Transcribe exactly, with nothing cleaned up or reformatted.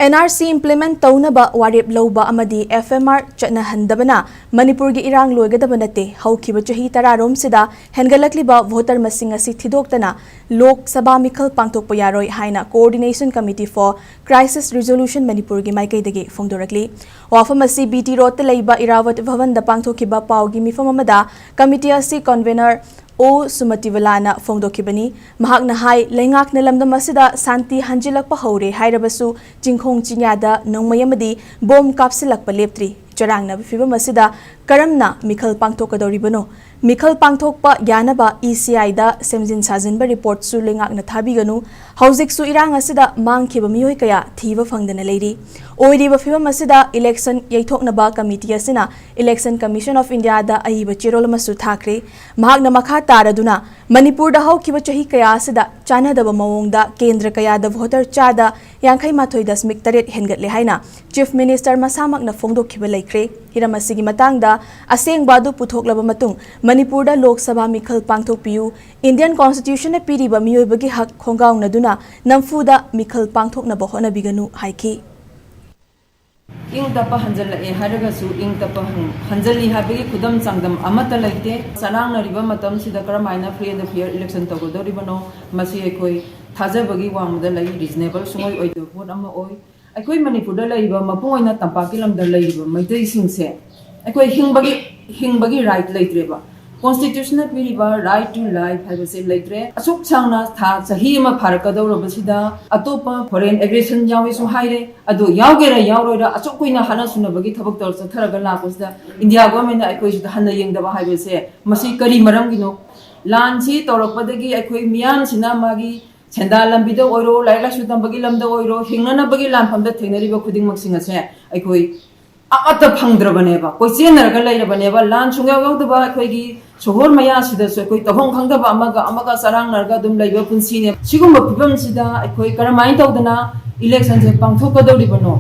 And R C implement ꯇꯧꯅꯕ ꯋꯥꯔꯦꯞ ꯂꯧꯕ ꯑꯃꯗꯤ ꯑꯦꯐ ꯑꯦꯝ ꯑꯥꯔ ꯆꯠꯅꯍꯟꯗꯕꯅ ꯃꯅꯤꯄꯨꯔꯒꯤ ꯏꯔꯥꯡ ꯂꯣꯏꯒꯗꯕ ꯅꯠꯇꯦ꯫ ꯍꯧꯈꯤꯕ ꯆꯍꯤ ꯇꯔꯥꯔꯣꯝꯁꯤꯗ ꯍꯦꯟꯒꯠꯂꯛꯂꯤꯕ voter ꯃꯁꯤꯡ ꯑꯁꯤ ꯊꯤꯗꯣꯛꯇꯅ ꯂꯣꯛ ꯁꯚꯥ ꯃꯤꯈꯜ ꯄꯥꯡꯊꯣꯛꯄ ꯌꯥꯔꯣꯏ ꯍꯥꯏꯅ Coordination Committee for Crisis Resolution ꯃꯅꯤꯄꯨꯔꯒꯤ ꯃꯥꯏꯀꯩꯗꯒꯤ ꯐꯣꯡꯗꯣꯔꯛꯂꯤ꯫ ꯋꯥꯐꯝ ꯑꯁꯤ ꯕꯤ ꯇꯤ ꯔꯣꯗꯇ ꯂꯩꯕ ꯏꯔꯥꯋꯠ ꯚꯕꯟꯗ ꯄꯥꯡꯊꯣꯛꯈꯤꯕ ꯄꯥꯎꯒꯤ ꯃꯤꯐꯝ ꯑꯃꯗ committee ꯑꯁꯤ convener ꯑꯣ ꯁꯨꯃꯇꯤꯕꯂꯥꯅ ꯐꯣꯡꯗꯣꯛꯈꯤꯕꯅꯤ꯫ ꯃꯍꯥꯛꯅ ꯍꯥꯏ, ꯂꯩꯉꯥꯛꯅ ꯂꯝꯗꯝ ꯑꯁꯤꯗ ꯁꯥꯟꯇꯤ ꯍꯟꯖꯤꯜꯂꯛꯄ ꯍꯧꯔꯦ ꯍꯥꯏꯔꯕꯁꯨ ꯆꯤꯡꯈꯣꯡ ꯆꯤꯡꯌꯥꯗ ꯅꯣꯡꯃꯩ ꯑꯃꯗꯤ ꯕꯣꯝ ꯀꯥꯞꯁꯤꯜꯂꯛꯄ ꯂꯦꯞꯇ꯭ꯔꯤ꯫ ꯆꯔꯥꯡꯅꯕ ꯐꯤꯚꯝ ꯑꯁꯤꯗ ꯀꯔꯝꯅ ꯃꯤꯈꯜ ꯄꯥꯡꯊꯣꯛꯀꯗꯧꯔꯤꯕꯅꯣ? ꯃꯤꯈꯜ ꯄꯥꯡꯊꯣꯛꯄ ꯌꯥꯅꯕ ꯏ ꯁꯤ ꯑꯥꯏꯗ ꯁꯦꯝꯖꯤꯟ ꯁꯥꯖꯤꯟꯕ ꯔꯤꯄꯣꯔꯠꯁꯨ ꯂꯩꯉꯥꯛꯅ ꯊꯥꯕꯤꯒꯅꯨ꯫ ꯍꯧꯖꯤꯛꯁꯨ ꯏꯔꯥꯡ ꯑꯁꯤꯗ ꯃꯥꯡꯈꯤꯕ ꯃꯤꯑꯣꯏ ꯀꯌꯥ ꯊꯤꯕ ꯐꯪꯗꯅ ꯂꯩꯔꯤ꯫ ꯑꯣꯏꯔꯤꯕ ꯐꯤꯚꯝ ꯑꯁꯤꯗ election ꯌꯩꯊꯣꯛꯅꯕ committee ꯑꯁꯤꯅ Election Commission of Indiaꯗ ꯑꯏꯕ ꯆꯦꯔꯣꯜ ꯑꯃꯁꯨ ꯊꯥꯈ꯭ꯔꯦ꯫ ꯃꯍꯥꯛꯅ ꯃꯈꯥ ꯇꯥꯔꯗꯨꯅ, ꯃꯅꯤꯄꯨꯔꯗ ꯍꯧꯈꯤꯕ ꯆꯍꯤ ꯀꯌꯥ ꯑꯁꯤꯗ ꯆꯥꯟꯅꯗꯕ ꯃꯑꯣꯡꯗ ꯀꯦꯟꯗ꯭ꯔ ꯀꯌꯥꯗ voter ꯆꯥꯗ ꯌꯥꯡꯈꯩ ꯃꯥꯊꯣꯏ ꯗꯁꯃꯤꯛ ꯇꯔꯦꯠ ꯍꯦꯟꯒꯠꯂꯦ ꯍꯥꯏꯅ Chief Minister ꯃꯁꯥꯃꯛꯅ ꯐꯣꯡꯗꯣꯛꯈꯤꯕ ꯂꯩꯈ꯭ꯔꯦ꯫ ꯍꯤꯔꯝ ꯑꯁꯤꯒꯤ ꯃꯇꯥꯡꯗ ꯑꯁꯦꯡꯕ ꯑꯗꯨ ꯄꯨꯊꯣꯛꯂꯕ ꯃꯇꯨꯡ ꯃꯅꯤꯄꯨꯔꯗ ꯂꯣꯛ ꯁꯚꯥ ꯃꯤꯈꯜ ꯄꯥꯡꯊꯣꯛꯄꯤꯌꯨ, Indian Constitutionꯅ ꯄꯤꯔꯤꯕ ꯃꯤꯑꯣꯏꯕꯒꯤ ꯍꯛ ꯈꯣꯡꯒꯥꯎꯅꯗꯨꯅ ꯅꯝꯐꯨꯗ ꯃꯤꯈꯜ ꯄꯥꯡꯊꯣꯛꯅꯕ ꯍꯣꯠꯅꯕꯤꯒꯅꯨ ꯍꯥꯏꯈꯤ꯫ ꯏꯪ ꯇꯞꯄ ꯍꯟꯖꯜꯂꯛꯑꯦ ꯍꯥꯏꯔꯒꯁꯨ ꯏꯪ ꯇꯞꯄ ꯍꯟ- ꯍꯟꯖꯜꯂꯤ ꯍꯥꯏꯕꯒꯤ ꯈꯨꯗꯝ ꯆꯥꯡꯗꯝ ꯑꯃꯠꯇ ꯂꯩꯇꯦ꯫ ꯆꯔꯥꯡꯅꯔꯤꯕ ꯃꯇꯝꯁꯤꯗ ꯀꯔꯝꯍꯥꯏꯅ free and fair election ꯇꯧꯒꯗꯧꯔꯤꯕꯅꯣ, ꯃꯁꯤ ꯑꯩꯈꯣꯏ ꯊꯥꯖꯕꯒꯤ ꯋꯥꯡꯃꯗ ꯂꯩ, reasonable ꯁꯨꯡꯑꯣꯏ ꯑꯣꯏꯗꯕ ꯄꯣꯠ ꯑꯃ ꯑꯣꯏ꯫ ꯑꯩꯈꯣꯏ ꯃꯅꯤꯄꯨꯔꯗ ꯂꯩꯔꯤꯕ, ꯃꯄꯨꯡ ꯑꯣꯏꯅ ꯇꯝꯄꯥꯛꯀꯤ ꯂꯝꯗ ꯂꯩꯔꯤꯕ ꯃꯩꯇꯩꯁꯤꯡꯁꯦ ꯑꯩꯈꯣꯏ ꯍꯤꯡꯕꯒꯤ ꯍꯤꯡꯕꯒꯤ right ꯂꯩꯇ꯭ꯔꯦꯕ꯫ Constitutionꯅ ꯄꯤꯔꯤꯕ right to life ꯍꯥꯏꯕꯁꯦ ꯂꯩꯇ꯭ꯔꯦ꯫ ꯑꯁꯨꯛ ꯁꯥꯡꯅ ꯊꯥ ꯆꯍꯤ ꯑꯃ ꯐꯥꯔꯛꯀꯗꯧꯔꯕꯁꯤꯗ ꯑꯇꯣꯞꯄ foreign aggression ꯌꯥꯎꯏꯁꯨ ꯍꯥꯏꯔꯦ, ꯑꯗꯨ ꯌꯥꯎꯒꯦꯔꯥ ꯌꯥꯎꯔꯣꯏꯔꯥ ꯑꯁꯨꯛ ꯀꯨꯏꯅ ꯍꯥꯠꯅ ꯁꯨꯅꯕꯒꯤ ꯊꯕꯛ ꯇꯧꯔ ꯆꯠꯊꯔꯒ ꯂꯥꯛꯄꯁꯤꯗ India governmentꯅ ꯑꯩꯈꯣꯏꯁꯤꯗ ꯍꯟꯅ ꯌꯦꯡꯗꯕ ꯍꯥꯏꯕꯁꯦ ꯃꯁꯤ ꯀꯔꯤ ꯃꯔꯝꯒꯤꯅꯣ? ꯂꯥꯟꯁꯤ ꯇꯧꯔꯛꯄꯗꯒꯤ ꯑꯩꯈꯣꯏ ꯃꯤꯌꯥꯝꯁꯤꯅ ꯃꯥꯒꯤ ꯁꯦꯟꯗꯥ ꯂꯝꯕꯤꯗ ꯑꯣꯏꯔꯣ, ꯂꯥꯏꯔꯤꯛ ꯂꯥꯏꯁꯨ ꯇꯝꯕꯒꯤ ꯂꯝꯗ ꯑꯣꯏꯔꯣ, ꯍꯤꯡꯅꯅꯕꯒꯤ ꯂꯥꯟꯐꯝꯗ ꯊꯦꯡꯅꯔꯤꯕ ꯈꯨꯗꯤꯡꯃꯛꯁꯤꯡ ꯑꯁꯦ ꯑꯩꯈꯣꯏ ꯑꯃꯠꯇ ꯐꯪꯗ꯭ꯔꯕꯅꯦꯕ, ꯀꯣꯏꯆꯦꯟꯅꯔꯒ ꯂꯩꯔꯕꯅꯦꯕ꯫ ꯂꯥꯟ ꯁꯨꯡꯌꯥꯎ ꯌꯥꯎꯗꯕ ꯑꯩꯈꯣꯏꯒꯤ ꯁꯣꯍꯣꯔ ꯃꯌꯥꯁꯤꯗꯁꯨ ꯑꯩꯈꯣꯏ ꯇꯧꯐꯝ ꯈꯪꯗꯕ ꯑꯃꯒ ꯑꯃꯒ ꯆꯔꯥꯡꯅꯔꯒ ꯑꯗꯨꯝ ꯂꯩꯕ ꯄꯨꯟꯁꯤꯅꯦ꯫ ꯁꯤꯒꯨꯝꯕ ꯐꯤꯕꯝꯁꯤꯗ ꯑꯩꯈꯣꯏ ꯀꯔꯝꯍꯥꯏꯅ ꯇꯧꯗꯅ electionꯁꯦ ꯄꯥꯡꯊꯣꯛꯀꯗꯧꯔꯤꯕꯅꯣ?